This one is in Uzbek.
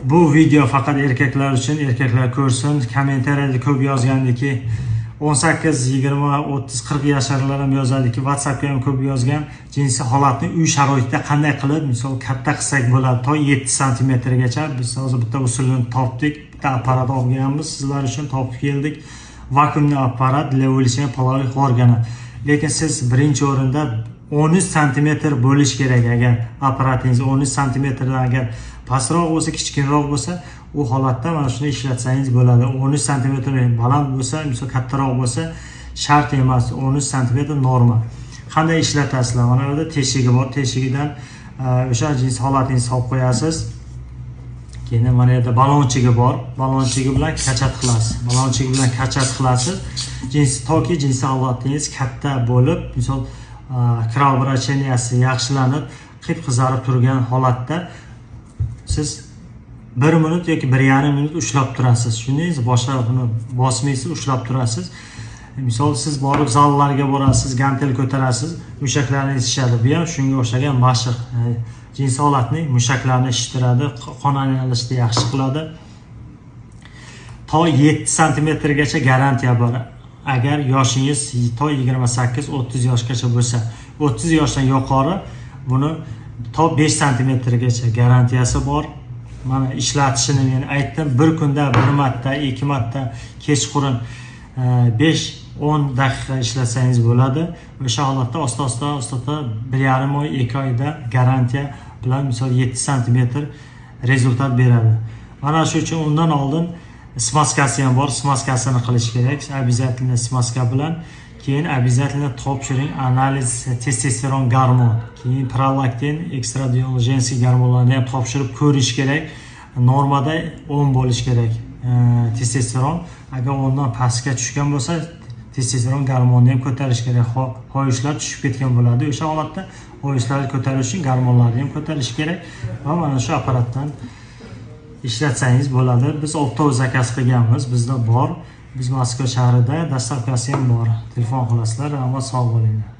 Bu video faqat erkaklar uchun, erkaklar ko'rsin. Kommentariyada ko'p yozgandiki, 18, 20, 30, 40 yasharlar ham yozadiki, WhatsAppga ham ko'p yozgan. Jinsiy holatni uy sharoitida qanday qilib, misol, katta qilsak bo'ladi, to 7 santimetrgacha. Biz hozir bitta usulini topdik, bitta apparat olganmiz, sizlar uchun topib keldik. Вакуумный аппарат для увеличения половых органов. Lekin siz birinchi o'rinda 13 santimetr bo'lishi kerak. Agar apparatingiz 13 santimetrdan agar pastroq bo'lsa, kichkinroq bo'lsa, u holatda mana shuni ishlatsangiz bo'ladi. 13 santimetr baland bo'lsa, misol, kattaroq bo'lsa, shart emas, 13 santimetr norma. Qanday ishlatasizlar? Mana bu yerda teshigi bor, teshigidan o'sha jinsiy holatingizni solib qo'yasiz. Keyin mana yerda balonchigi bor, balonchigi bilan качать qilasiz, balonchigi bilan качать qilasiz jins, toki jinsiy holatingiz katta bo'lib, misol, кровообращения si yaxshilanib, qip qizarib turgan holatda siz 1 minut yoki 1,5 minut ushlab turasiz. Tushundingiz? Boshqa buni bosmaysiz, ushlab turasiz. Misol, siz borib zallarga borasiz, gantel ko'tarasiz, mushaklaringiz shishadi. Bu ham shunga o'xshagan mashq. Jinsiy holatni mushaklarni shishtiradi, qon aylanishni yaxshi qiladi. To 7 santimetrgacha garantiya bor, agar yoshingiz to 28-30 yoshgacha bo'lsa. 30 yoshdan yuqori buni to 5 santimetrgacha garantiyasi bor. Mana, ishlatishini men aytdim. Bir kunda bir marta, ikki marta, kechqurun 5-10 daqiqa ishlatsangiz bo'ladi. O'sha holatda asta asta asta asta 1,5 oy, 2 oyda garantiya bilan, misol, 7 santimetr результат beradi. Mana shu uchun undan oldin смазка si ham bor, смазка sini qilish kerak обязательно, смазка bilan. Keyin обязательно topshiring analiz, testosteron gormon, keyin prolaktin, ekstradiol, женский gormonlarni ham topshirib ko'rish kerak. Normada 10 bo'lishi kerak testosteron. Agar 10dan pastga tushgan bo'lsa, testosteron gormonni ham ko'tarish kerak. Xohishlar tushib ketgan bo'ladi. O'sha holatda xohishlarni ko'tarish uchun gormonlarni ham ko'tarish kerak va mana shu apparatdan ishlatsangiz bo'ladi. Biz оптовый заказ qilganmiz, bizda bor. Biz Moskva shahrida, доставка si ham bor. Telefon qilasizlar. Rahmat, sog' bo'linglar.